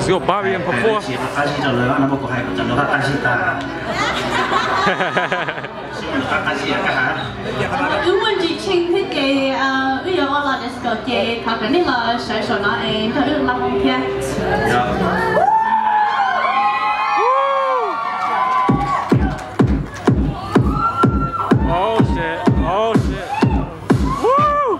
Xiv pab vi npha pua. Qab zib rau lawv no mas kuv hais kuv cov lus qab zib tas. Wb muaj ntsis tsheej thiab ces wb yuav ua los disco ces thov kom nej los sawv saum no es nrog wb ua moo thiab. Oh shit, oh shit. Woo!